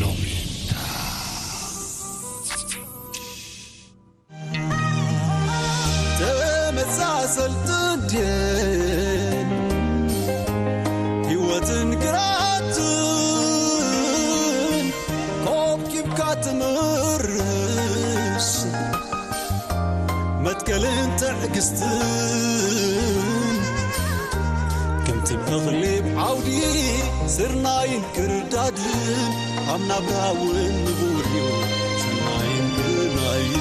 ሎሚታ ተመሳሰልትን ድየን ህይወትን ግራትን ኮብኪብካ ትምርሽ መትከልን ትዕግስትን ከምቲ እኽሊ ዓውዲ ስርናይን ክርዳድን ኣብ ናብራ እውን ንቡር እዩ ሰናይን ግርናይን።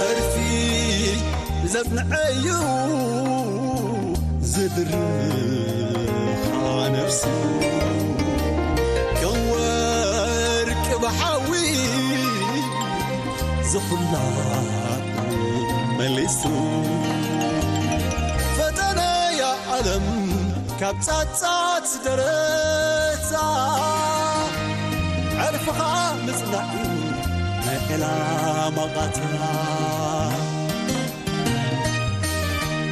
ዕርፊ ዘጽንዐዩ ዝድርኻ ነፍሱ ከም ወርቂ ብሓዊ ዝኹላ መሊሱ ፈተነያ ዓለም ካብ ጻጻት ደረሳ ዕርፍኻ ምጽናዕ እዩ ናይ ዕላማ ቃታ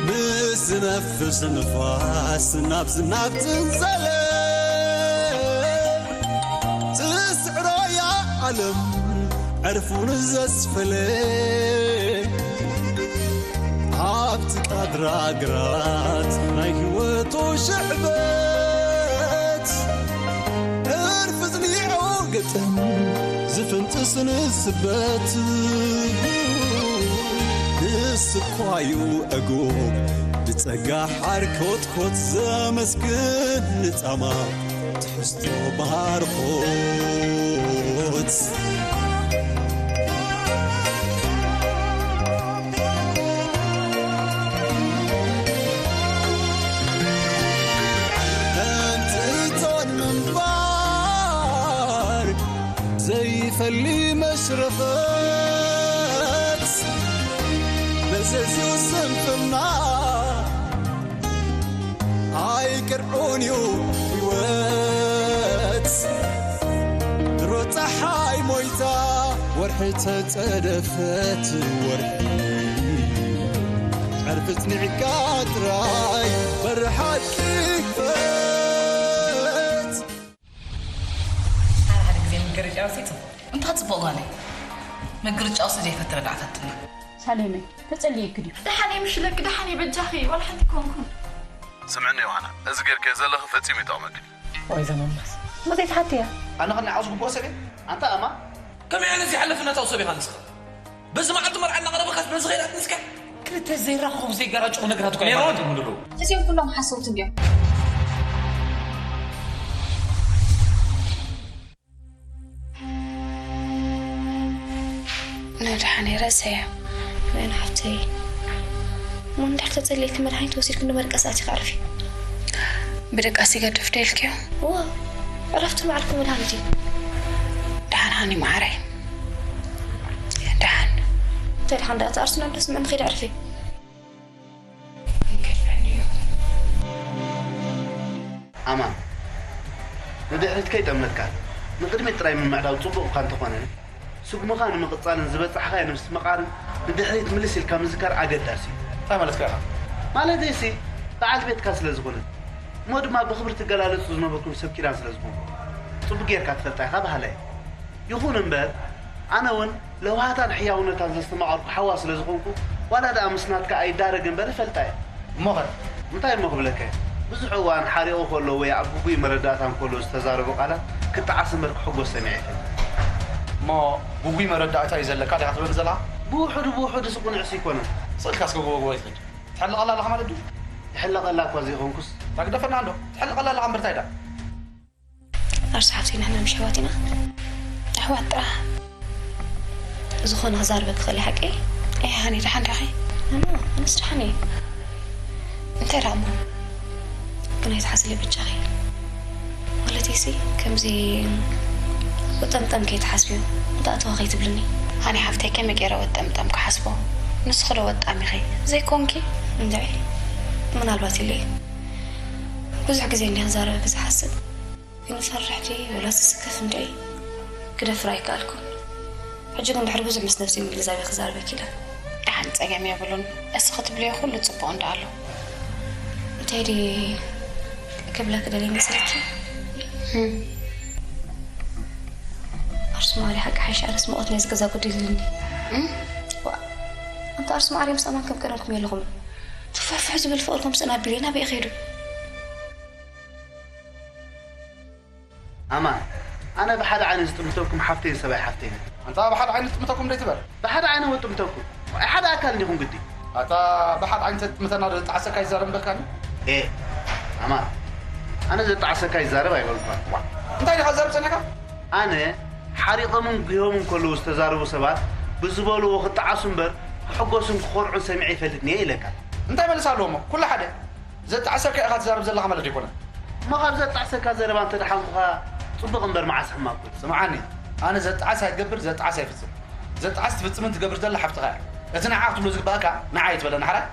ምስ ዝነፍስ ንፋስ ናብ ዝናብ ዝንዘለ ትስዕሮያ ዓለም ዕርፉን ዘስፈለ ኣብቲ ቃድራ ግራት ናይ ህይወቱ ሽዕበት ዕርፊ ዝኒዖ ገጠም ዝፍንጥስ ንስበት ንስኳዩ ዕጉብ ብጸጋ ሓርኮትኮት ዘመስግን ንጻማ ትሕዝቶ ባርኾት እንትን ምንባር ዘይፈሊ መሽረፈት መዘዝዩ ስንፍና ኣይቅርዑን እዩ ህይወት ድሮ ፀሓይ ሞይታ ወርሒ ተፀደፈት ወርሒ ዕርፊ ፅኒዕካ ጥራይ በሪ ሓቂ ክፈት። ሓደ ሓደ ግዜ ምግርጫው ሲ ጽቡቕ። እንታይ ጽቡቕ ጓለይ? ምግርጫው ሲ ዘይፈቲ ረዳእታትና። ሳሌመይ ተጸልየኪ ድዩ? ደሓን እየ ምሽ ኢለኪ ደሓን እየ በጃኺ ዋላ ሓንቲ ኣይኮንኩን። ስምዕኒ ዮሃና፣ እዚ ጌርክዮ ዘለኺ ፈጺሙ ይጠቕመኪ። ወይ ዘመናስ እሞ ዘይትሓትያ? ኣነ ኸ ንዓኣ ዝግብኦ ሰብ እየ? ኣንታ ኣማ ከመይ ዓይነት ዘይሓለፍነታዊ ሰብ ኢኻ ንስኻ? በዚ መዓልቲ መርዓ እናቐረበካስ በዚ ኸይዳት ንስካ? ክልተ ዘይራኸቡ ዘይጋራጭኹ ነገራት እኮ ሜሮን! ኣይማለትም ምልሉ። እዚኦም ኩሎም ሓሰውቲ እንድዮም። ነድሓነይ ርእሰያ ወይን ሓፍተይ እሞ እንድሕር ተጸልየኪ መድሃኒት ወሲድኪ እንዶ መደቀሲ ኣቲኺ ዕረፊ። ብደቃስ ይገድፍ ዶ ኢልክዮ? እወ ዕረፍቲ ንባዕልኪ መድሃኒት እዩ። ደሓን ሃኒ መዓረይ ደሓን። እንታይ ደሓን ደኣ እቲ ኣርሰናል ዶ ስምዕኒ ኺድ ዕረፊ። ኣማን፣ ንድሕሪት ከይጠምለካ፣ ንቕድሚት ጥራይ ምምዕዳው ጽቡቕ እኳ እንተኾነ፣ ስጉምኻ ንምቕጻልን ዝበጻሕኻዮ ንምስትምቓርን ንድሕሪት ምልስ ኢልካ ምዝካር ኣገዳሲ እዩ። እንታይ ማለትካ ኢኻ? ማለተይሲ፣ በዓልቲ ቤትካ ስለ ዝኾነት፣ እሞ ድማ ብኽብሪ ትገላለጹ ዝነበርኩም ሰብ ኪዳን ስለ ዝኾንኩም፣ ጽቡቕ ጌርካ ትፈልጣ ኢኻ በሃላይ እየ። ይኹን እምበር፣ ኣነ እውን ለውሃታን ሕያውነታን ዘስተማቐርኩ ሓዋ ስለ ዝኾንኩ፣ ዋላ ደኣ ምስ ናትካ ኣይዳረግ እምበር እፈልጣ እየ። እሞኸ? እንታይ እሞ ክብለካ እየ? ብዙሕ እዋን ሓሪቑ ከሎ ወይ ኣብ ግጉይ መረዳእታ እንከሎ ዝተዛረቦ ቃላት ክጠዓስ እምበር ክሕጎስ ሰሚዐ ኣይፈልጥን። እሞ ግጉይ መረዳእታ እዩ ዘለካ ዲኻ ትብለኒ ዘለኻ? ብውሑዱ ብውሑዱስ ቅኑዕስ ኣይኮነን። ስቕ ኢልካ እስከ ጎቦ ጎቦ ኣይትኺድ። ትሕለቐላ ኣለኻ ማለት ድዩ? ይሕለቐላ እኳ ዘይኮንኩስ። እታ ግደፈና እንዶ። ትሕለቐላ ኣለኻ እምበር እንታይ ደኣ? ኣርሲ ሓፍተይ ንሕና ምሽ ኣሕዋት ኢና ኣሕዋት ጥራሕ ዝኾነ ክዛርበኪ ክኽእል ሓቂ እየ ሃኒ ደሓን ዲኺ ኣነ ኣነስ ደሓን እየ እንታይ ደኣ እሞ ግን ኣይትሓስሊ በጃኺ ማለተይሲ ከምዚ ወጠምጠም ከይትሓስብዮ እንተኣተወ ከይትብልኒ ሃኒ ሓፍተይ ከመይ ገይረ ወጠምጠም ክሓስቦ ንስኺ ዶ ወጣም ኢኺ ዘይኮንኪ እንድዒ ምናልባት ኢለ እየ ብዙሕ ግዜ እንዲየ ክዛረበኪ ዝሓስብ። ግን ፈርሕ ድየ ወላ ዝስከፍ እንድዒ ክደፍር ኣይከኣልኩን። ሕጂ ግን ድሕሪ ብዙሕ ምስ ነብሰይ ምግንዛብ እየ ክዛረበኪ ኢለ። ደሓን፣ ጸገም የብሉን። እስኺ ትብልዮ ኩሉ ጽቡቕ እንዳ ኣሎ። እንታይ ድየ ክብለኪ ደልየ መሲልኪ? ኣርሲ ማዕረ ሓቂ ሓይሽ፣ ኣነስ ሙቐት ናይዚ ገዛ ጎዲሉኒ። እም? ዋ፣ ኣንታ ኣርሲ ማዕረ ምስ ኣማን ከም ቀደምኩም የለኹምን። ትፋፍሕ ዝብል ፍቕርኩም ስእን ኣቢሉ ናበይ ከይዱ? ኣማን፣ ኣነ ብሓደ ዓይነ ዝጥምተኩም ሓፍተይን ሰብኣይ ሓፍተይን። ኣንታ ብሓደ ዓይነ ዝጥምተኩም ደይ ትበል? ብሓደ ዓይነ እወ እጥምተኩም። ኣይ ሓደ ኣካል እንዲኹም ግዲ። ኣታ ብሓደ ዓይነ ተጥምተና ዶ ዘጣዕሰካ ይዛረብ እምበልካኒ? ኤ፣ ኣማን፣ ኣነ ዘጣዕሰካ ይዛረብ ኣይበልኳን። ዋ፣ እንታይ ዲኻ ትዛረብ ጸኒሕካ? ኣነ ሓሪቖምን ጉሆምን ከለዉ ዝተዛረቡ ሰባት ብዝበልዎ ክጠዓሱ እምበር ክሕጎሱን ክኾርዑን ሰሚዐ ይፈልጥን እየ ኢለካ። እንታይ መልስ ኣለዎ እሞ? ኩሉ ሓደ። ዘጣዕሰካ ኢኻ ትዛረብ ዘለኻ ማለት ኣይኮነን። እሞ ካብ ዘጣዕሰካ ዘረባ እንተ ደሓንኩኻ ጽቡቕ እምበር መዓስ ሕማቕ። ስምዓኒ፣ ኣነ ዘጣዕስ ኣይገብር፣ ዘጣዕስ ኣይፍጽም። ዘጣዕስ ትፍጽምን ትገብር ዘላ ሓፍትኻ እያ። እቲ ንዓኣ ክትብሎ ዝግባእካ ንዓይ ኣይትበለኒ ሓራይ።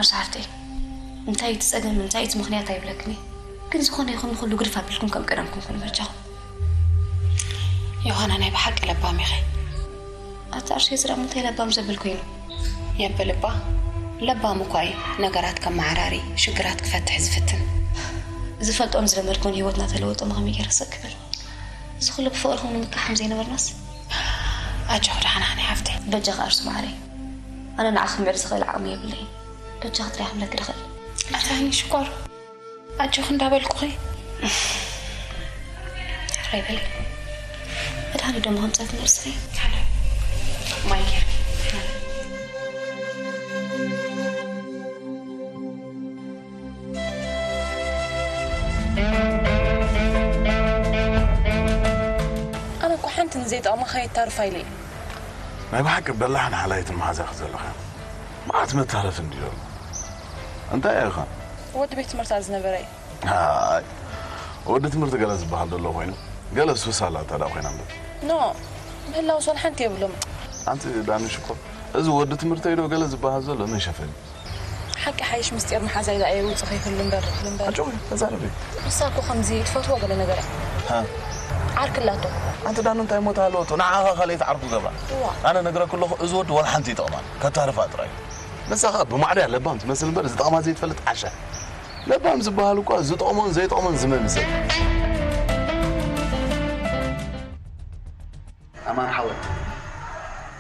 ኣርሲ ሓፍተይ፣ እንታይ እቲ ጸገም፣ እንታይ እቲ ምኽንያት ኣይብለክን እየ። ግን ዝኾነ ይኹን ንኹሉ ግድፍ ኣቢልኩም ከም ቀደምኩም ኩኑ በጃኹም። ዮሃና ናይ ብሓቂ ለባም ኢኺ። ኣታ ኣርሲ፣ እዚ ደኣ እንታይ ለባም ዘብል ኮይኑ? የብል እባ። ለባም እኳ እዩ ነገራት ከመዓራሪ፣ ሽግራት ክፈትሕ ዝፍትን። ዝፈልጦን ዝለመድኩን ህይወትና ተለወጠ፣ ኸመይ ገይረ ስቕ ክብል? እዚ ኩሉ ብፍቕርኹም ንምካሕ ከም ዘይነበርናስ? ኣጆኺ ደሓን ሃኒ ሓፍተይ። በጃኺ ኣርሲ ማዓረይ፣ ኣነ ንዓኺ ክምዕድ ዝኽእል ዓቕሚ የብለይን። በጃኺ ጥራይ ክብለኪ ዝኽእል። ኣታ ሃኒ ሽኮር፣ ኣጆኺ እንዳበልኩኺ። ሕራይ በሊ። መድሃኒት ደሞ ከምጻት ነርስኺ። ማይ ጌርኪ። ኣነ እኮ ሓንቲ ንዘይጠቕማ ከየታርፋ ኢለ እየ። ናይ ብሓቂ በላሕን ሓላይትን መሓዛኺ ዘለኺ። መዓት መታረፊ እንድዩ ዘሎ። እንታይ ኢኻ? ወዲ ቤት ትምህርታ ዝነበረ እዩ። ኣይ፣ ወዲ ትምህርቲ ገለ ዝበሃል ዘሎ ኮይኑ፣ ገለ ሱስ ኣላታ ደኣ ኮይና እምበር። ኖ፣ ምህላው ሶል ሓንቲ የብሎም። ኣንቲ ዳንሽ እኮ፣ እዚ ወዲ ትምህርተይ ዶ ገለ ዝበሃል ዘሎ መን ሸፈኒ? ሓቂ ሓይሽ ምስጢር መሓዛይ ደኣ የውጽእ ከይህሉ እምበር፣ እምበር። ኣጆኺ፣ ተዛረቢ። ንሳ እኮ ከምዚ ትፈትዎ ገለ ነገር እያ። ሃ። ዓርኪ ኣላቶ። ኣንቲ ዳኑ እንታይ ሞት ኣለዎ? ንዓኻ ካልኣይቲ ዓርኩ ገብራ። እዋ። ኣነ ነግረኪ ኣለኹ፣ እዚ ወዲ ወላ ሓንቲ ይጠቕማ። ከታርፋ ጥራይ። ንሳ ኸኣ ብማዕዶ እያ ለባም ትመስል እምበር፣ ዝጠቕማ ዘይትፈልጥ ዓሻ። ለባም ዝበሃል እኳ ዝጠቕሞን ዘይጠቕሞን ዝመምስል። ኣማን ሓወይ፣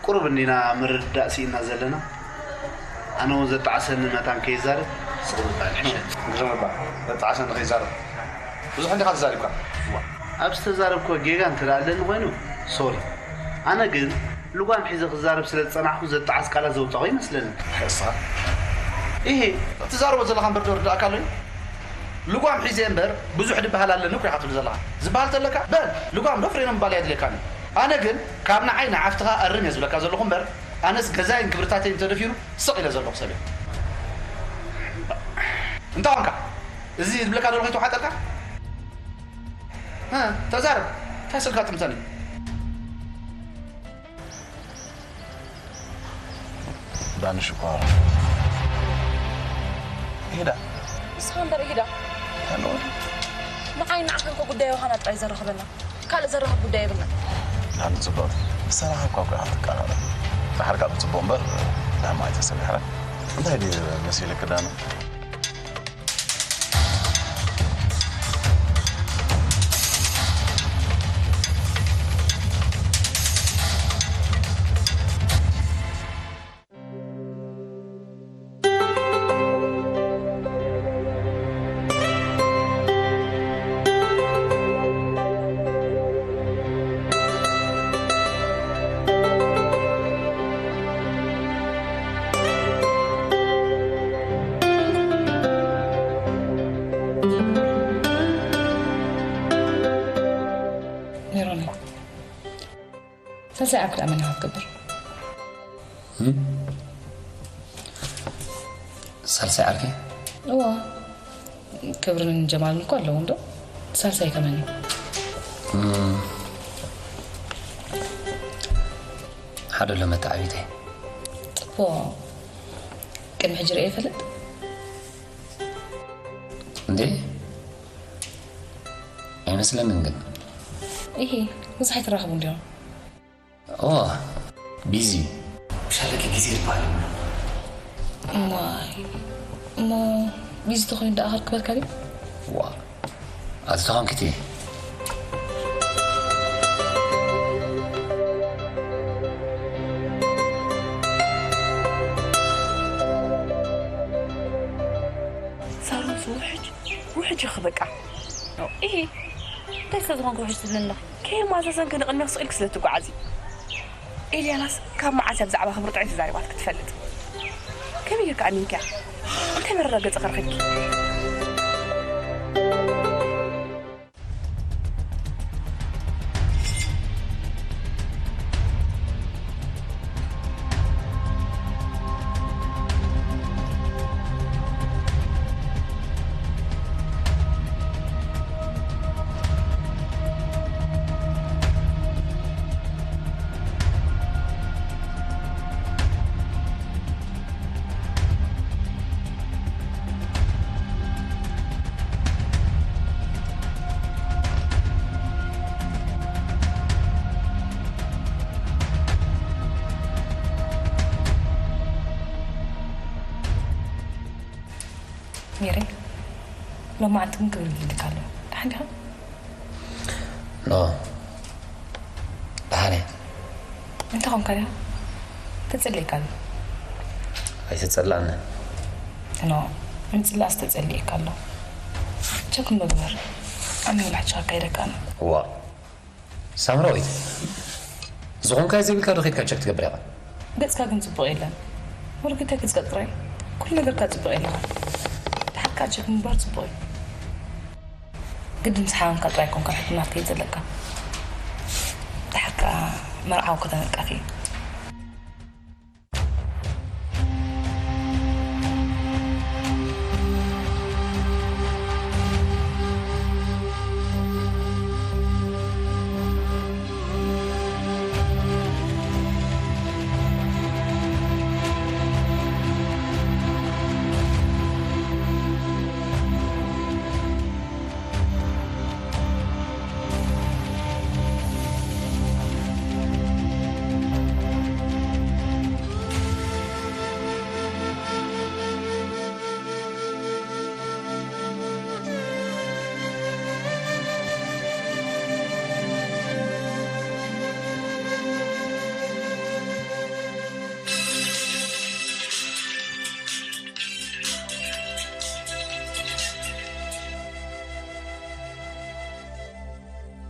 ቁሩብ እንዲና ምርድዳእ ስኢንና ዘለና። ኣነ እውን ዘጣዕሰኒ መታን ከይዛረብ ስቕ ምባል ይሕሸኒ። ግርም እባ፣ ዘጣዕሰኒ ከይዛረብ። ብዙሕ እንዲኻ ተዛሪብካ። እዋ፣ ኣብ ዝተዛረብክዎ ጌጋ እንተ ደኣ ኣለኒ ኮይኑ፣ ሶሪ። ኣነ ግን ልጓም ሒዘ ክዛረብ ስለ ዝጸናሕኩ ዘጣዕስ ቃላት ዘውጻኹ ይመስለኒ። ሕሳ። ኢሂ፣ እትዛረቦ ዘለኻ እምበር ዶ ርዳእካ ኣሎ እዩ? ልጓም ሒዘ እምበር ብዙሕ ድበሃል ኣለኒ እኮ ኢኻ ትብል ዘለኻ። ዝበሃል ተለካ፣ በል፣ ልጓም ዶ ፍሬ ምባል ኣየድልየካን እዩ። ኣነ ግን ካብ ንዓይ ንዓፍትኻ ኣርም እየ ዝብለካ ዘለኹ እምበር፣ ኣነስ ገዛይን ክብርታተይን ተደፊሩ ስቕ ኢለ ዘለኹ ሰብ እየ። እንታይ ኾንካ? እዚ ዝብለካ ዘለኹ ይተዋሓጠልካ? እ፣ ተዛረብ። እንታይ ስልካ ጥምተኒ? ዳኒ ሽኮር። ኢዳ። ንስኻ እምበር ኢዳ። ሃሎ። ንዓይ ንዓኻን እኮ ጉዳይ ዮሃና ጥራይ ዘራኽበና። ካልእ ዘራኽብ ጉዳይ የብልና። ዳኒ ጽቡቕ። ብሰላም እኳ እኮ ኢኻ ትቀራረብ። ድሓር ካብ ጽቡቕ እምበር፣ ዳማ ኣይተሰሚዕካ። እንታይ ድዩ መሲልክ ዳኒ? ሜሮን፣ ሳልሳይ ዓርኪ ደኣ መን ኢኻ ትገብር? እም? ሳልሳይ ዓርኪ? እዋ፣ ክብርን ጀማልን እኮ ኣለዎም ዶ? ሳልሳይ ከመን እዩ? እም፣ ሓደ ኣሎ መተዓቢተይ። ጽቡቕ። ቅድሚ ሕጂ ርእየ ይፈልጥ? እንዴ? ኣይመስለንን ግን። ይሄ ብዙሕ ኣይትራኸቡ እንዲኹም። ኦ፣ ቢዚ። ብሻለኪ ግዜ ይበሃል። እሞ እሞ ቢዚ ተኾይኑ ደኣ ክርከበልካ ድዩ? ዋ፣ ኣቲ ተኾንኪቲ። ሳሮን ውሕጅ ውሕጅ ኢኺ በቃ። ኢሂ እንታይ ስለ ዝኾንኩ ውሕጅ ትብልኒ ኣለኺ? ከየማዛዘንኪ ንቕድሚት ስቕ ኢልኪ ስለ ትጓዓዚ። ኤልያናስ ካብ መዓስ እያ ብዛዕባ ክብሪ ጥዑይ ተዛሪባትኪ ትፈልጥ? ከመይ ጌርኪ ኣሚንክያ? እንታይ መረጋገጺ ከ ረኺብኪ? ሜሪ፣ ሎማዓንቲ ግን ክብል ይደልካ ኣሎ። ደሓን ዲኻ? ኖ፣ ደሓን እየ። እንታይ ኾንካ ዲኻ? ተጸሊእካ ኣሎ። ኣይተጸላእንን። ኖ፣ ምጽላእስ ተጸሊእካ ኣሎ። ቸክ ምግበር። ኣነ ውላሕቻ ኣካይደካ ኣሎ። ዋ፣ ሳምራዊት፣ ዝኾንካዮ ዘይብልካ ዶ ኸይድካ ቸክ ትገብር ኢኻ? ገጽካ ግን ጽቡቕ የለን። ወርቂ እንታይ ክትቀጥረ? ኩሉ ነገርካ ጽቡቕ የለኻ። ድሓርካ ቸክ ምግባር ጽቡቕ እዩ። ግዲ ምስ ሓመምካ ጥራይ ኮንካ ሕክምና ክትከይድ ዘለካ። ድሓርካ መርዓዊ ከተነቃፊ እዩ።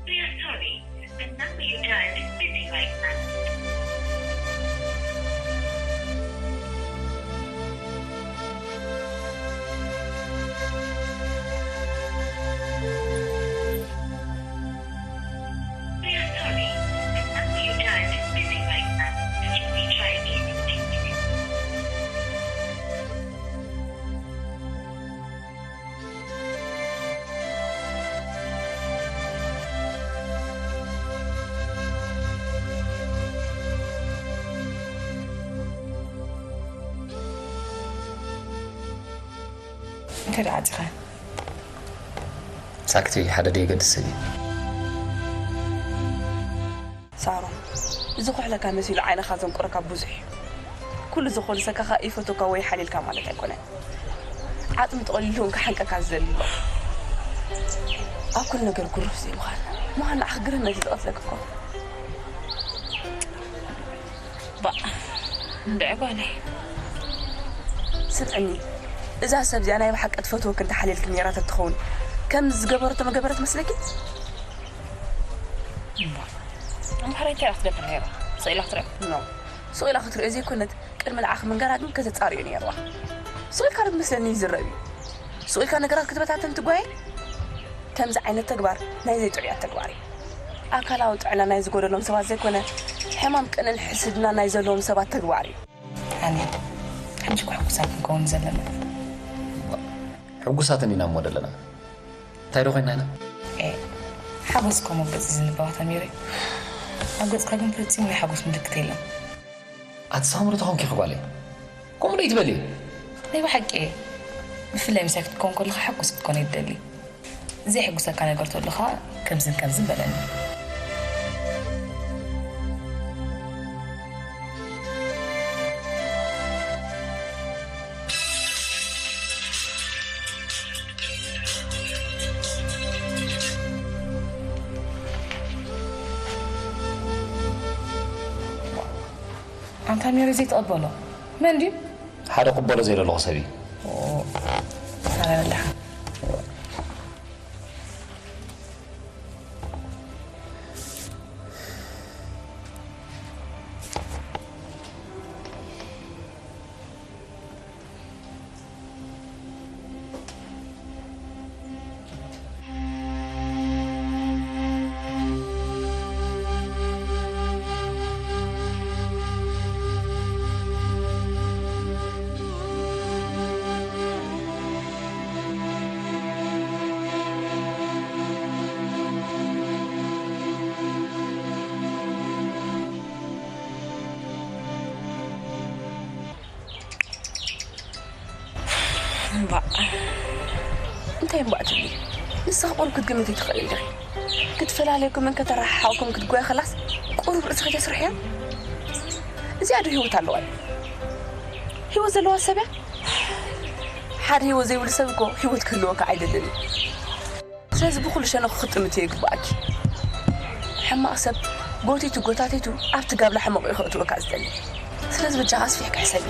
We are sorry, the number you dialed is busy right now. We are sorry, the number you dialed is busy right now. Can we try again in ten minutes? እንታይ ደኣ ዓጺኻ? ሳክቲ ሓደ ደየገድስ እዩ። ሳሮን፣ እዚ ኩሕለካ መሲሉ ዓይንኻ ዘንቁረካ ብዙሕ እዩ። ኩሉ ዘኾልሰካ ኸኣ ይፈትወካ ወይ ሓልየልካ ማለት ኣይኮነን። ዓጽሚ ተቐሊሉ እውን ክሓንቀካ ዝደሊ ኣሎ። ኣብ ኩሉ ነገር ግሩህ ዘይምዃን ምዃን ንዓኺ ግርህነት እዩ ዝቐትለኪ እኮ። ባእ እንድዒ ጓለይ። ስምዕኒ፣ እዛ ሰብ እዚኣ ናይ ብሓቂ ትፈትወኪ እንተሓልየልኪ ነይራ ተትኸውን ከምዚ ዝገበረቶ ምገበረት መስለኪ? እምበኣር እንታይ ኢያ ክትገብር ነይራ? ስቕ ኢላ ክትሪኦ? ኖ፣ ስቕ ኢላ ክትሪኦ ዘይኮነት ቅድሚ ንዓኺ ምንጋራ ግን ከተጻርዮ ነይርዋ። ስቕ ኢልካ ዶ ክመስለኒ ይዝረብ እዩ። ስቕ ኢልካ ነገራት ክትበታተን ትጓየ? ከምዚ ዓይነት ተግባር ናይ ዘይጥዑያት ተግባር እዩ። ኣካላዊ ጥዕና ናይ ዝጎደሎም ሰባት ዘይኮነ ሕማም ቅንን ሕስድና ናይ ዘለዎም ሰባት ተግባር እዩ። ኣነ ሕጂ እኮ ሕጉሳት ክንከውን ዘለና። ሕጉሳትን ኢና እሞ ዘለና እንታይ ዶ ኮይና ኢና? ኤ ሓጎስ እኮ መግለፂ ዝንባባት ኣሚረ። ኣብ ገፅካ ግን ፈፂሙ ናይ ሓጎስ ምልክት የለን። ኣቲ ሳምሪ ተኾንኪ ጓለይ ከምኡ ዶ ይትበሊ? ናይ ብሓቂ እየ። ብፍላይ ምሳይ ክትከውን ከለኻ ሕጉስ ክትኮን እየ ዝደሊ። ዘየሕጉሰካ ነገር ተሎ ኸኣ ከምዝን ከምዝን በለኒ። ኣንታ ሜሪ ዘይትቐበሎ መን ድዩ? ሓደ ቅበሎ ዘይደለኹ ሰብ እዩ። ኦ፣ ኣረ በላሓ። እምባእ። እንታይ እምባእ ትብሊ? ንስኺ ቁሩብ ክትግምቲ ትኽእሊ ኢኺ። ክትፈላለየኩምን ከተረሓሓቑኩምን ክትጎያ ከላስ ቁሩብ ርእስኺ ተስርሕዮ። እዚኣ ዶ ህይወት ኣለዋ? ህይወት ዘለዋ ሰብ እያ? ሓደ ህይወት ዘይብሉ ሰብ እኮ ህይወት ክህልወካ ኣይደልን እዩ። ስለዚ ብኹሉ ሸነኹ ክትጥምትዮ ይግብኣኪ። ሕማቕ ሰብ ጎቲቱ ጎታቲቱ ኣብቲ ጋብላ ሕመቕ እዩ ከእትወካ ዝደሊ። ስለዚ በጃኻ ኣስፊሕኪ ሕሰቢ።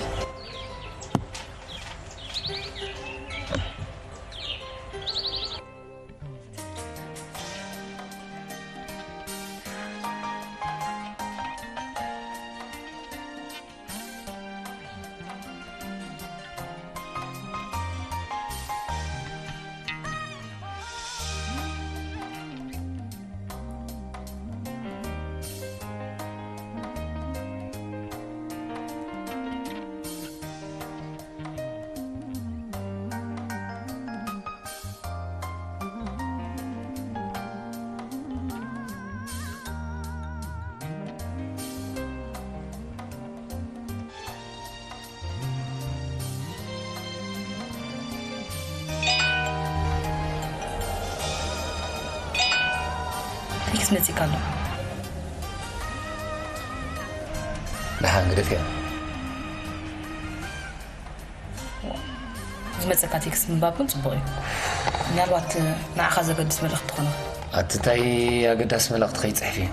ቴክስት መጺእካ ኣሎ። ደሓን ግደፍያ። ዝመጸካ ቴክስት ምንባብ ግን ጽቡቕ እዩ። ምናልባት ንዓኻ ዘገድስ መልእኽቲ ትኾን። ኣቲ እንታይ ኣገዳሲ መልእኽቲ ከይጽሕፍ እዩ?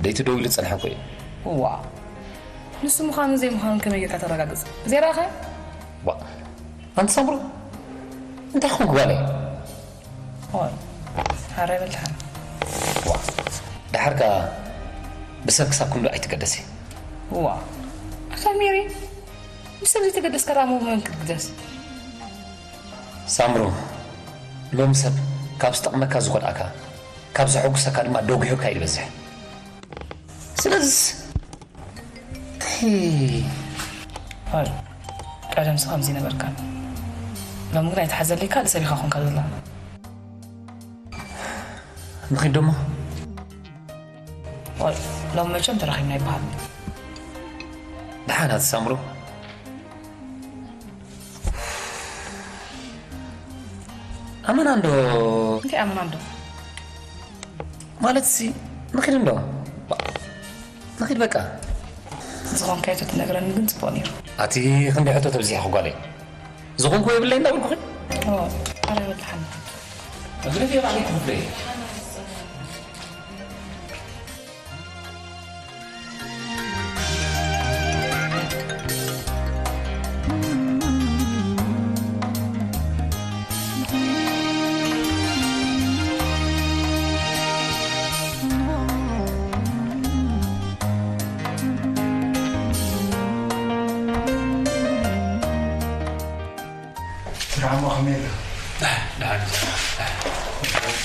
ደይቱ ደው ኢሉ ዝጸንሐ እኮ እዩ። እዋ። ንሱ ምዃኑን ዘይምዃኑን ከመይ ጌርካ ተረጋግጽ? ዘይረኣኻዮ? ዋ። ኣንቲ ሳምሩ፣ እንታይ ኹን ጓለይ? ኦይ፣ ሓራይ በልሓን። ዋ፣ ደሓር ከኣ ብሰብ ክሳብ ክንዱ ኣይትገደሲ። ዋ፣ ኣታ ሜሪ፣ ብሰብ ዘይተገደስካ ደኣ መን ክትግደስ? ሳምሩ፣ ሎሚ ሰብ ካብ ዝጠቕመካ ዝጎድኣካ፣ ካብ ዘሐጉሰካ ድማ ደጒሁካ እዩ ዝበዝሕ። ስለዚስ፣ ሂ። ኦይ፣ ቀደምሲ ከምዚ ነበርካ። ሎሚ ግን ኣይትሓዘለይ፣ ካልእ ሰብ ኢኻ ኮንካ ዘላ። ንኺድ ደሞ? ኦይ፣ ሎሚ መቸም ተራኺብና ይበሃል። ደሓን ኣቲ ሳምሩ። ኣመና እንዶ። እንታይ ኣመና እንዶ? ማለት ሲ፣ ንኺድ እንዶ። ንኺድ በቃ። ዝኾንካዮ ተትነግረኒ ግን ጽቡቕ ነይሩ። ኣቲ ክንደይ ሕቶ ተብዚሕኺ ጓለይ። ዝኾንኩ የብለይ እንዳበልኩኺ። ኦ፣ ኣረ በልሓኒ። እግሪ ባዕለይ ክፍለይ። ስራሕ እሞ ከመይ ኣሎ? ደሓን፣ ደሓን።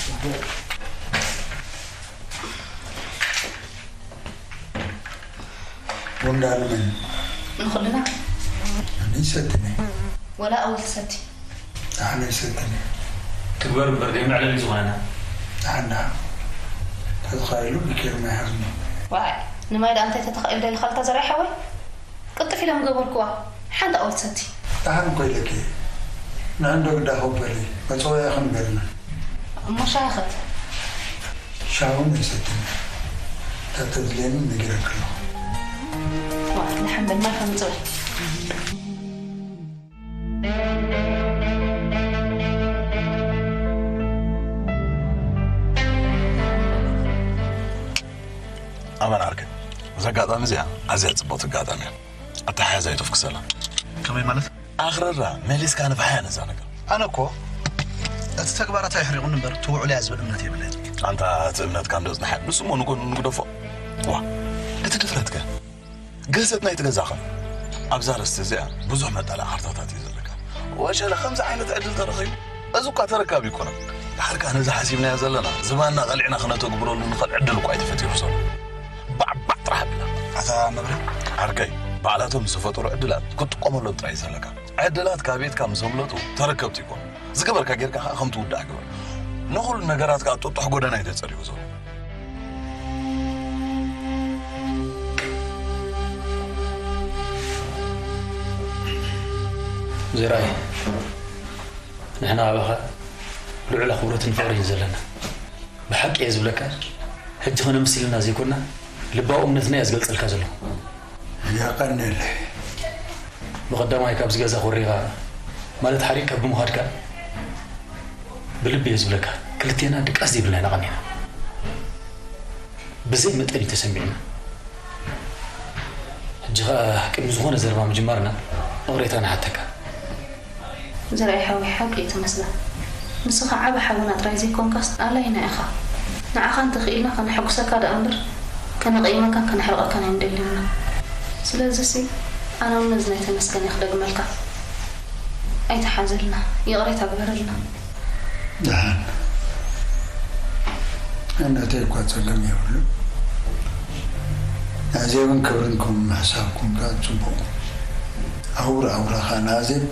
ጽቡቕ። ወልዳ ንመን? ንኹልና። ኣነ ይሰትነ። ወላ ኣወል ትሰቲ። ኣነ ይሰትነ። ትግበር እምበር ደይ መዕለሊ ዝኾነና። ኣና። ተዝኻይሉ ብኬር ማይ ሓዝኒ። ዋይ፣ ንማይ ደኣ እንታይ ተተኻኢሉ ደሊ ካልታ ዘርኣይ ሓወይ? ቅልጥፍ ኢለ ምገበርኩዋ። ሓንቲ ኣወል ትሰቲ። ደሓን እኮ ኢለኪ። ንኣንዶ ግዳ ኮበሊ መጽወያ ክንበልና። እሞ ሻሂ ኸት ሻውን ኣይሰትን። እታ ተድልየኒ ነጊረክ ኣለኹ። ዋ፣ ንሓንበል ማይ ከምጽእ። ኣመን ዓርከይ፣ እዛ ኣጋጣሚ እዚኣ ኣዝያ ጽብቕቲ ኣጋጣሚ እያ። ኣተሓሕዛ ኣይተፍክሰላ። ከመይ ማለት? ኣኽርራ መሊስካ ንፍሓያ ነዛ ነገር። ኣነ እኮ እቲ ተግባራታ የሕሪቑኒ እምበር ትውዕሉ እያ ዝብል እምነት የብለይን። ኣንታ እቲ እምነትካ እንዶ ጽንሓ፣ ንሱ እሞ ንጎኑ ንግደፎ። ዋ፣ እቲ ድፍረትከ? ግህሰት ናይቲ ገዛኸ? ኣብዛ ኣርእስቲ እዚኣ ብዙሕ መጣላእ ካርታታት እዩ ዘለካ። ወሸለ ከምዚ ዓይነት ዕድል ተረኺቡ፣ እዚ እኳ ተረካቢ ኣይኮነን። ድሓር ከኣ ነዚ ሓሲብናዮ ዘለና ዝባንና ቀሊዕና ክነተግብረሉ ንኽእል ዕድል እኳ እዩ ተፈጢሩ ዘሎ። ባዕባዕ ጥራሕ ኣብላ። ኣታ መብርህ። ዓርከይ፣ ባዕላቶም ዝተፈጠሩ ዕድላት ክትጥቀመሎም ጥራይ እዩ ዘለካ። ዕድላት ካብ ቤትካ ምስ ኣምለጡ ተረከብቲ ይኾኑ። ዝገበርካ ጌርካ ከኣ ከም ትውዳእ ግበር። ንኹሉ ነገራት ከኣ ጥጡሕ ጎደና እዩ ተጸሪጉ ዘሎ። ዘርኣይ፣ ንሕና ኣባኻ ልዑል ኣኽብሮትን ፍቕርን እዩ ዘለና። ብሓቂ እየ ዝብለካ፣ ሕጂ ኸነምስልና ዘይኮና፣ ልባዊ እምነትና እየ ዝገልጸልካ ዘለኹ። የቐንየለይ። ብቐዳማይ ካብዚ ገዛ ኮሪኻ፣ ማለት ሓሪቕካ ብምዃድካ፣ ብልቢ እየ ዝብለካ፣ ክልቴና ድቃስ ዘይብልና ኢና ቐኒና። ብዘይ መጠን እዩ ተሰሚዕና። ሕጂ ኸኣ ቅድሚ ዝኾነ ዘረባ ምጅማርና፣ ይቕሬታ ንሓተካ። ዘርኣይ ሓወይ፣ ሓቂ እዩ ተመስገን። ንስኻ ዓቢ ሓውና ጥራይ ዘይኮንካስ ኣላይና ኢኻ። ንዓኻ እንተኽኢልና ከነሐጉሰካ ደኣ እምበር፣ ከነቕይመካን ከነሕርቐካን ኣይንደልን ኢና። ስለዚሲ ኣነ እውን ነዚ ናይ ተመስገን እየ ክደግመልካ። ኣይትሓዘልና፣ ይቕሬታ ግበረልና። ደሓን። እነተይ እኳ ጸገም የብሉን። ንኣዜብን ክብርን ከም ምሕሳብኩም ከኣ ጽቡቕ። ኣውራ ኣውራ ከኣ ንኣዜብ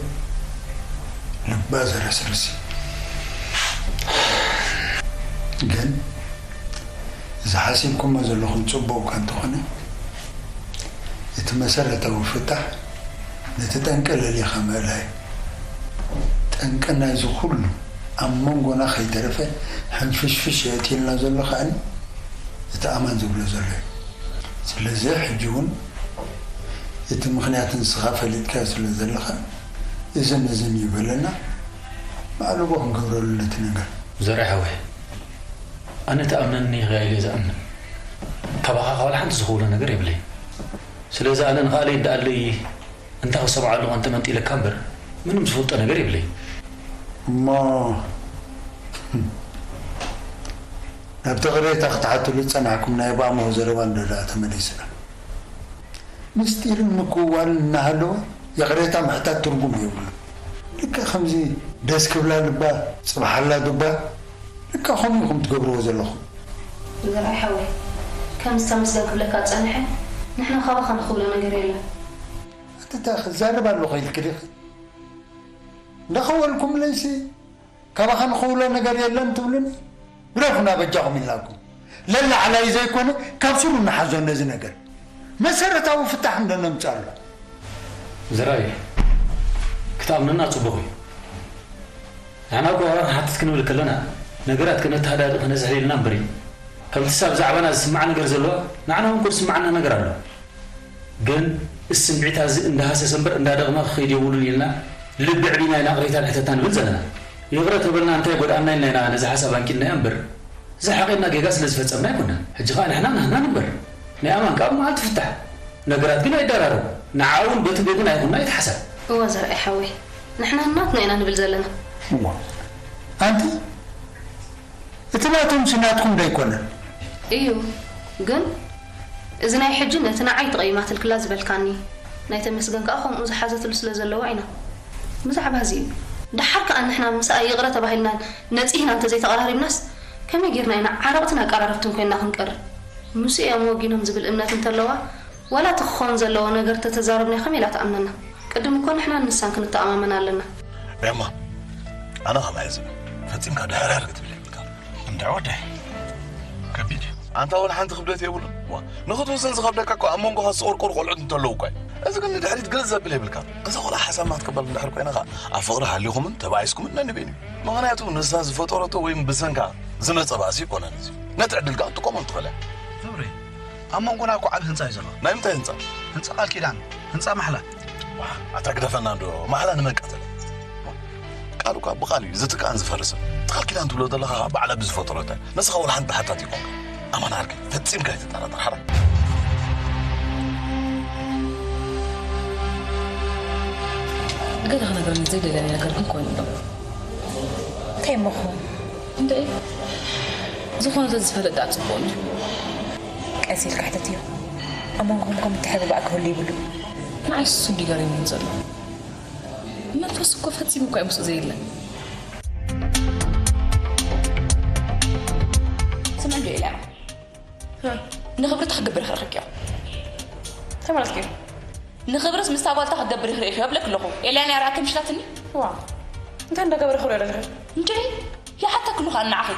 ልባ ዘረስርስ። ግን እዚ ሓሲብኩሞ ዘለኹም ጽቡቕ እኳ እንተኾነ፣ እቲ መሰረታዊ ፍታሕ ነቲ ጠንቂ ለሊኻ ምእላይ። ጠንቂ ናይዚ ኩሉ ኣብ መንጎና ከይተረፈ ሕንፍሽፍሽ የእትየልና ዘሎ ከኣኒ እቲ ኣማን ዝብሎ ዘሎ እዩ። ስለዚ ሕጂ እውን እቲ ምኽንያት ንስኻ ፈሊጥካዮ ስለ ዘለኻ እዝን እዝን እዩ በለና፣ ማዕልቦ ክንገብረሉ ነቲ ነገር። ዘርኣይ ሓወይ፣ ኣነ ተኣምነኒ ኢኺ ኢለ ዝኣምን። ካባኻ ካብ ሓንቲ ዝኽውሎ ነገር የብለይን። ስለዚ ኣነ ንኻልእ ይደኣለይ እንተ ክሰምዓሉ ኣንተ መንጢለካ እምበር ምንም ዝፈልጦ ነገር የብለይን። እሞ ናብቲ ቅሬታ ክትሓትሉ ዝጸናሕኩም ናይ ባሞ ዘረባ እንዶ ደኣ ተመሊስና። ምስጢርን ምክውዋልን እናሃለወ ይቕሬታ ምሕታት ትርጉም የብሉን። ልክዕ ከምዚ ደስ ክብላ ልባ ጽብሓላ ዱባ፣ ልክዕ ከምኡ ኢኹም ትገብርዎ ዘለኹም። ዘርኣይ ሓወይ፣ ከምዚ ተመስገን ክብለካ ዝጸንሐ ንሕና ካባኻ ንኽብሎ ነገር የለን። ኣንታ ክዛረብ ኣለኹ ኢልኪ ዲኺ? እንዳኸወልኩምለይሲ ካባኻ ንኽውሎ ነገር የለን ትብሉኒ? ግደፉና በጃኹም ኢልናኩም። ለላዕላይ ዘይኮነ ካብ ስሩ ንሓዞ ነዚ ነገር። መሰረታዊ ፍታሕ እንዶ ነምጻሉ። ዘርኣይ፣ ክትኣምነና ጽቡቕ እዩ። ንሕና እኮ ዋላ ክንሓትት ክንብል ከለና ነገራት ከነተሃዳድእ ከነዝሕል ኢልና እምበር እዩ። ከምቲ ሰብ ብዛዕባና ዝስማዕ ነገር ዘሎ ንዓና እውን እኮ ዝስማዓና ነገር ኣሎ። ግን እዚ ስምዒት እዚ እንዳሃሰሰ እምበር እንዳደቕመ ክኸይድ የብሉን ኢልና ልቢ ኣዕቢና ኢና ቅሬታ ንሕተታ ንብል ዘለና። ይቕረ ተበልና እንታይ ይጎድኣና ኢልና ኢና ነዚ ሓሳብ ኣንቂድናዮ እምበር ዝሓቒና ጌጋ ስለ ዝፈጸምና ኣይኮነን። ሕጂ ኸኣ ንሕና ናህና ንግበር። ናይ ኣማን ከኣ ብመዓልቲ ይፍታሕ። ነገራት ግን ኣይደራረቡ። ንዓ እውን በቲ ጎድን ኣይኹንና ኣይትሓሰብ። እወ ዘርኣይ ሓወይ፣ ንሕና ናትና ኢና ንብል ዘለና። እዋ ኣንቲ እቲ ናቶም ሲ ናትኩም ዶ ኣይኮነን? እዩ ግን እዚ ናይ ሕጂ ነቲ ንዓይ ተቐይማትልክላ ዝበልካኒ ናይ ተመስገን ከኣ ከምኡ ዝሓዘትሉ ስለ ዘለዋ ኢና። ብዛዕባ እዚ እዩ። ደሓር ከኣ ንሕና ምስኣ ይቕረ ተባሂልናን ነጺህና እንተዘይተቐራሪብናስ ከመይ ጌርና ኢና ዓረቕትን ኣቀራረብትን ኮይንና ክንቀርብ? ምስኡ እዮም ወጊኖም ዝብል እምነት እንተለዋ ዋላ እቲ ክኸውን ዘለዎ ነገር ተተዛረብናዮ ከመይ ኢላ ትኣምነና? ቅድም እኮ ንሕናን ንሳን ክንተኣማመን ኣለና። ኤማ ኣነ ከማይ ዝብል ፈጺምካ ድሕርሕር ክትብል የብልካ። እንድዒ ወደይ ከቢድ እዩ። ኣንታ ወላ ሓንቲ ክብደት የብሉን። ዋ ንኽትውስን ዝኸብደካ እኮ ኣብ መንጎኻ ዝጸወርቆሩ ቆልዑት እንተለዉ እኳ እዩ። እዚ ግን ንድሕሪት ግልጽ ዘብል የብልካ። እዛ ቆልዓ ሓሳብ ማትቀበል እንድሕር ኮይና ኸኣ፣ ኣብ ፍቕሪ ሃሊኹምን ተባኢስኩምን ነንቤን እዩ። ምኽንያቱ ንሳ ዝፈጠረቶ ወይም ብሰንካ ዝመጸ ባእሲ ይኮነን እዚ። ነቲ ዕድል ከኣ ትጥቀመሉ ትኽእል እያ። ክብሪ፣ ኣብ መንጎና እኮ ዓቢ ህንጻ እዩ ዘሎ። ናይ ምንታይ ህንጻ? ህንጻ ቃል ኪዳን፣ ህንጻ ማሕላ። ዋ፣ ኣታ ግደፈና እንዶ፣ ማሕላ ንመን ቀተለ? ቃል እኳ ብቓል እዩ ዝትካእን ዝፈርስን። እቲ ቃል ኪዳን ትብሎ ዘለኻ ኸኣ ባዕላ ብዝፈጠረቶ እያ። ንስኻ ወላ ሓንቲ ተሓታቲ ይኮንካ። ኣማን ዓርከይ፣ ፈጺምካ ኣይትጠራጠር፣ ሓራይ። ገለ ክነግረኒ ዘይደለኒ ነገር ግን ኮይኑ ኣሎ። እንታይ እሞ ክኸውን? እንደ ዝኾነ ተዝፈልጥ ደኣ ጽቡቕ እዩ። ቀስ ኢልካ ሕተትዮ። ኣብ መንጎኹም ከም ምትሕብባእ ክህሉ ይብሉ። ንዓይ እሱ እንዲ ገሪሙኒ ዘሎ። መንፈሱ እኮ ፈጺሙ እኮ እዩ ምስኡ ዘየለ። ስምዒ ዶ ኢላ? ንኽብርታ ክገብር ኢኺ ረኺብክዮ። እንታይ ማለትኪ እዩ? ንኽብርስ ምስታ ጓልታ ክገብር ኢኺ ረኺብክዮ እብለኪ ኣለኹ። ኤልያና እያ ርኣኪ ምሽላትኒ? ዋ፣ እንታይ እንዳገበረ ክብሎ ደለኺ? እንድዒ፣ ይሓተኪ ኣለኹ ኣነ ንዓኺ።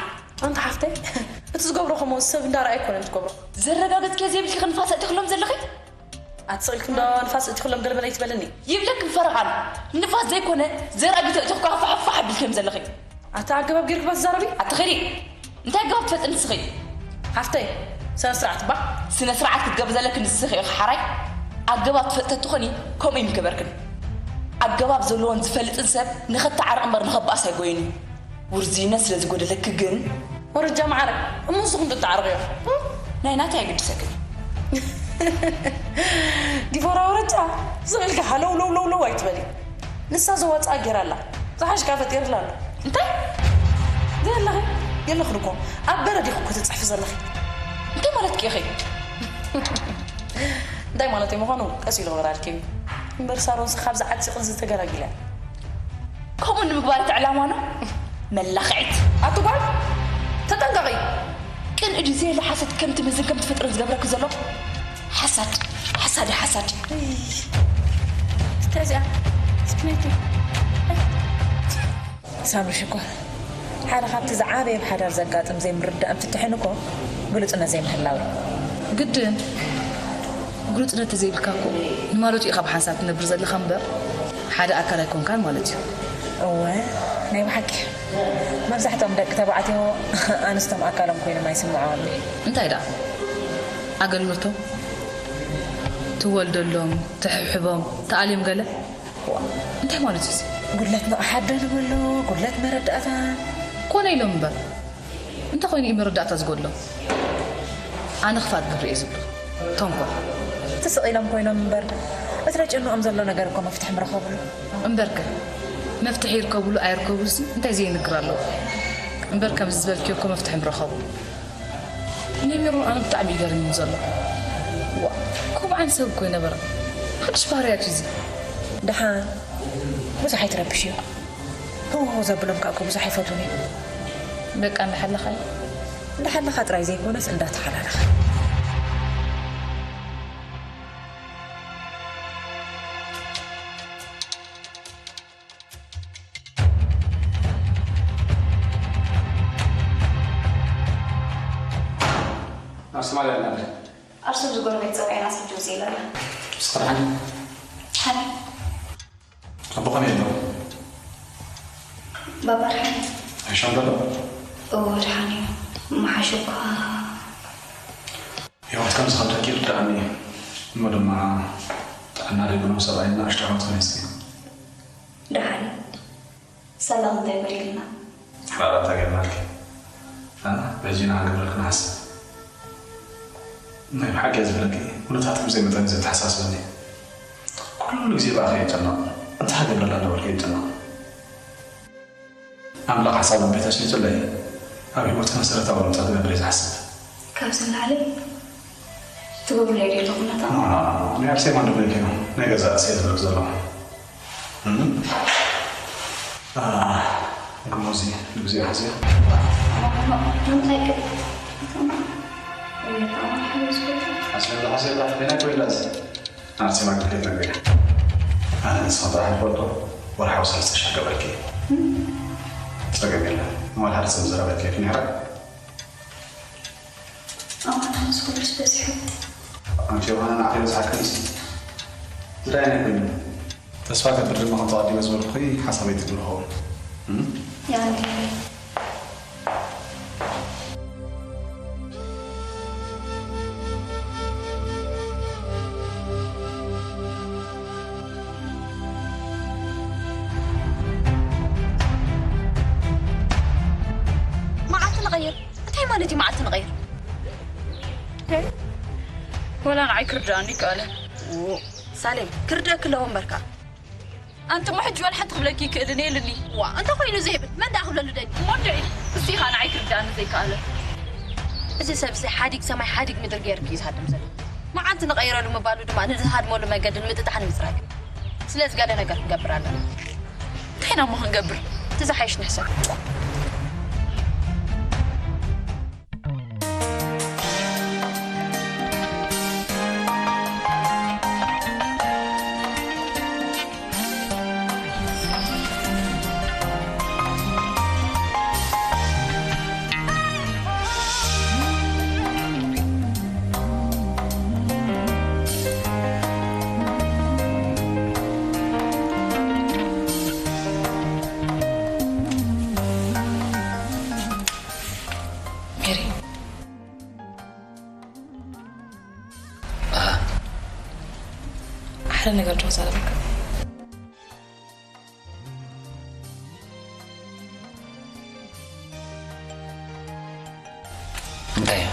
ኣንቲ ሓፍተይ፣ እቲ ዝገብሮ ከምኡ ሰብ እንዳረኣየ ኣይኮነን ዝገብሮ። ዘረጋገጽክዮ ዘይብልኪ ንፋስ ኣእቲኽሎም ዘለኺ? ኣትስቕ ኢልኪ እንዶ ንፋስ እቲኽሎም ገለመለ ኣይትበልኒ። ይብለኪ ብፈረቓን። ንፋስ ዘይኮነ፣ ዘርኢ ቢቶ እቲኽካ ፋሕ ፋሕ ኣቢልክዮም ዘለኺ። ኣታ ኣገባብ ጌርኪ ባ ትዛረቢ? ኣቲ ኸዲ፣ እንታይ ኣገባብ ትፈልጢ ንስኺ? ሓፍተይ፣ ስነ ስርዓት እባ። ስነ ስርዓት ክትገብሪ ዘለኪ ንስኺ ኢኺ ሓራይ። ኣገባብ ትፈልጢ ተትኾኒ፣ ከምኡ ኣይምገበርክን። ኣገባብ ዘለዎን ዝፈልጥን ሰብ ንኸተዓርቕ እምበር ንኸባእስ ኣይጎይን እዩ። ውርዝይነት ስለ ዝጎደለኪ ግን። ወረጃ ማዕረ፣ እሞ ንስኹም ዶ ትዓርቑ እዮም? ናይ ናተይ ኣይግድሰክን። ዲቦራ ወረጃ፣ ስቕ ኢልኪ ሃለው ለው ለው ለው ኣይትበሊ። ንሳ ዘዋፅኣ ጌራ ኣላ። ዝሓሽካ ፈጢርላ ኣሎ። እንታይ? ዘይ ኣለኺ? የለኽን እኮ። ኣብ በረድ ኢኺ እኮ ትፅሕፊ ዘለኺ። እንታይ ማለትኪ ኢኺ? እንታይ ማለተይ ምዃኑ ቀስ ኢሉ ክበራልኪ እዩ። እምበር ሳሮንስ ካብዚ ዓፂቕ እዚ ተገላጊላ። ከምኡ ንምግባር እቲ ዕላማ ነው። መላኽዒት። ኣቲ ጓል፣ ተጠንቀቒ። ቅንኢ ድዩ ዘየለ ሓሰድ ከምቲ መዝን ከምቲ ፍጥርን ዝገብረኪ ዘሎ? ሓሳድ፣ ሓሳድ፣ ሓሳድ። እስከ እዚኣ፣ እስኪ ነይቲ። ሳምሪ ሽኮር፣ ሓደ ካብቲ ዝዓበየ ኣብ ሓዳር ዘጋጥም ዘይምርድዳእ ፍትሕን እኮ ግሉጽነት ዘይምህላው እዩ። ግድን ግሉጽነት ተዘይብልካ እኮ ንማለቱ ኢኻ ብሓንሳብ ትነብር ዘለኻ እምበር ሓደ ኣካል ኣይኮንካን ማለት እዩ። እወ፣ ናይ ብሓቂ መብዛሕትኦም ደቂ ተባዕትዮ ኣንስቶም ኣካሎም ኮይኖም ኣይስምዖምን እዩ። እንታይ ደኣ ኣገልግሎቶም ትወልደሎም፣ ትሕብሕቦም፣ ተኣልዮም ገለ? ዋ፣ እንታይ ማለት እዩ እዚ? ጉድለት ንቕሓት ዶ ንበሎ፣ ጉድለት መረዳእታ? ኮነ ኢሎም እምበር። እንታይ ኮይኑ እዩ መረዳእታ ዝጎድሎም? ኣነ ክፋት ግብሪ እየ ዝብሉ። ተንኮል። እቲ ስቕ ኢሎም ኮይኖም እምበር፣ እቲ ዘጨንቖም ዘሎ ነገር እኮ መፍትሒ ምረኸብሉ። እምበርከ፣ መፍትሒ ይርከብሉ ኣይርከቡሲ እንታይ ዘይንግር ኣለዎ? እምበር ከምዚ ዝበልክዮ እኮ መፍትሒ ምረኸቡ። ናይ ሜሮን ኣነ ብጣዕሚ እዩ ገርምኒ ዘሎ። ዋ፣ ከምኡ ዓይነት ሰብ እኮ ይነበረ። ሓድሽ ባህርያት እዩ እዚ። ደሓን ብዙሕ ኣይትረብሽዮ። ህው ህው ዘብሎም ከኣ እኮ ብዙሕ ኣይፈትዉን እዮም። በቃ እንዳሓለኻ እዩ። እንዳሓለኻ ጥራይ ዘይኮነስ እንዳተሓላለኻ። ኣብ ሶማልያ ኣለና። ኣርሱብ ዝጎረቤት ጸውዒና ስጁ ዜለና። ስራሕ ሓኒ ኣቦ ከመይ ኣሎ? ባባ ደሓን እዩ። ኣይሻም ደሎ? እዎ ደሓን እዩ። መሓሹ እኳ። ህይወት ከም ዝኸብደኪ ይርድኣኒ እዩ። እሞ ድማ ጥዕና ዘይብሉ ሰብኣይ ንኣሽቱ ዓወት ከመይ እስኪ? ደሓን እዩ። ሰላም እንታይ በልክልና? ሓራራት ኣገርናልኪ። ኣና በዚና ሃገር ክንሓስብ። ናይ ብሓቂ እየ ዝብለኪ፣ ኩነታት ብዘይ መጠን እዩ ዘተሓሳስበኒ። ኩሉ ግዜ ብኣኺ እየ ዝጨነቕ። እንታይ ክገብረላ እናበልኩ እየ ዝጨነቕ። ኣምላኽ ሓሳብ ልቢ ተስኒቱለይ፣ ኣብ ህይወት መሰረታዊ ለውጢ ክገብር እየ ዝሓስብ። ካብዚ ንላዕሊ ትገብሩለይ ዶ ኣለኹም ነታ? ኖ፣ ኖ፣ ኖ፣ ኖ። ናይ ኣርሴማ ንብለኪ ነው። ናይ ገዛ ርእሰይ ዝብለኪ ዘለኹ። እም። አ፣ ግሞ እዚ ንግዜኡ ሓዝዮ። ሓስበላ፣ ሓስበላ፣ በይና ኮይላስ። ኣርሴማ ግዴታ ነግሬ። ኣነ ንስኻ ጥራሕ ንፈልጦ፣ ወርሓዊ ሰለስተ ሽሕ ገብረኪ። ጸገም የለን። ንዋል ሓደ ሰብ ዘረበኪ ነይራ። ኣማታ ምስ ኩሉስ በዚሑ። ኣንቲ ዮሃና ንዓኺ በዝሓክንስ። እንታይ ዓይነት ኮይኑ? ተስፋ ገብር ድማ ከምቲ ኣቐዲመ ዝበልኩኺ ሓሳበይ ትግብሮ ኸውን። እም? ያኔ መዓልቲ ንቐይር። እንታይ ማለት እዩ መዓልቲ ንቐይር? ወላ ንዓይ ክርድኣኒ ይከኣለ። ሳሌም፣ ክርደኣኪ ኣለዎ እምበርካ። ኣንቲ እሞ ሕጂ ዋላ ሓንቲ ክብለኪ ይክእልን የልኒ። ዋ፣ እንተ ኮይኑ ዘይብል፣ መን ደኣ ክብለሉ ደሊ? እሞ እንድዒ፣ እሱ ኢኻ ንዓይ ክርድኣኒ ዘይከኣለ። እዚ ሰብ እዚ ሓዲግ ሰማይ ሓዲግ ምድሪ ገይርኪ እዩ ዝሃድም ዘሎ። መዓልቲ ንቐይረሉ ምባሉ ድማ ንዝሃድመሉ መገዲ ንምጥጣሕ ንምፅራግ እዩ። ስለዚ ገለ ነገር ክንገብር ኣለና። እንታይ ኢና እሞ ክንገብር? እቲ ዝሓይሽ ንሕሰብ። ሜሪ፣ ሓደ ነገር ዶ ክዛረበካ? እንታይ እዩ?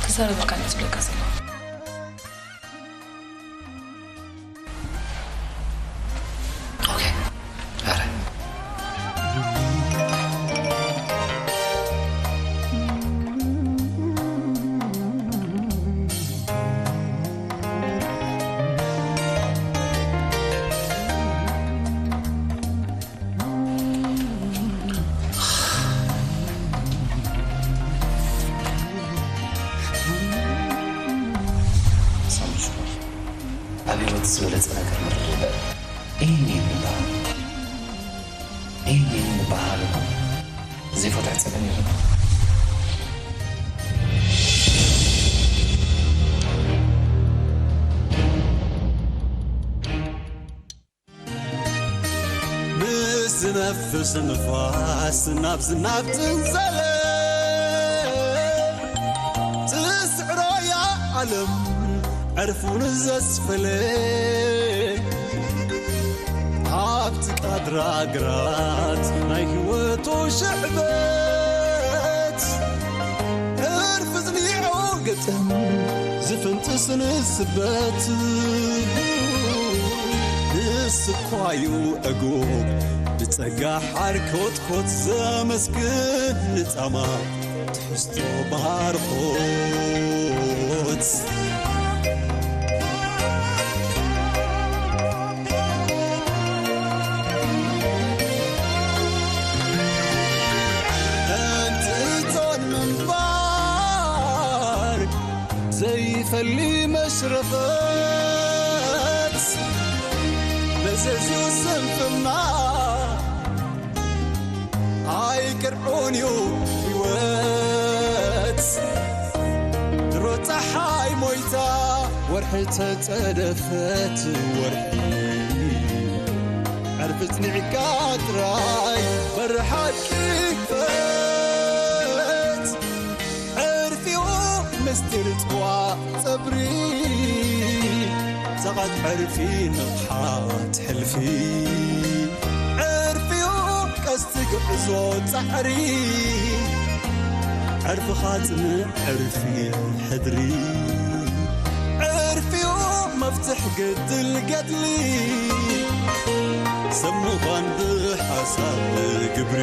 ክዛረበካ እየ ዝብለካ ዘለኹ። ኦኬ። ኣረ። ሳሚ ሽኮር፣ ኣብ ህይወት ዝበለጸ ነገር ምርድዳእ እዩ። ኤሊን ይበሃል። ኤሊን ይበሃል። ዘይፈትሖ ጸገም የለን። ምስ ዝነፍስ ንፋስ ናብ ዝናብ ጽንጸለ፣ ትስዕሮ እያ ዓለም ዕርፉ ንዘስፈለ። ኣብቲ ቃድራ ግራት ናይ ህይወቱ ሽዕበት፣ ዕርፊ ዝኒዖ ገጠም ዝፍንጥስ ንስበት። ንስኳዩ ዕጉብ ብጸጋ ሓር ኮትኮት ዘመስግን ንጻማ ትሕዝቶ ባርኾት። እንትን ምንባር ዘይፈሊ መሽረፈት መዘዝዩ ስንፍና ኣይቅርዑን እዩ ህይወት። ድሮ ፀሓይ ሞይታ ወርሒ ተፀደፈት ወርሒ ዕርፊ ፅኒዕካ ጥራይ በሪ ሓቂ ክፈት። ዕርፊኡ ምስጢር ጽዋ ጸብሪ ጸቓት ዕርፊ ንቕሓት ሕልፊ ዕርፊኡ ቀስቲ ግዕዞ ጻዕሪ ዕርፍኻ ጽንዕ ዕርፊ ሕድሪ ዕርፊኡ መፍትሕ ግድል ገድሊ ሰብ ምዃን ብሓሳብ ግብሪ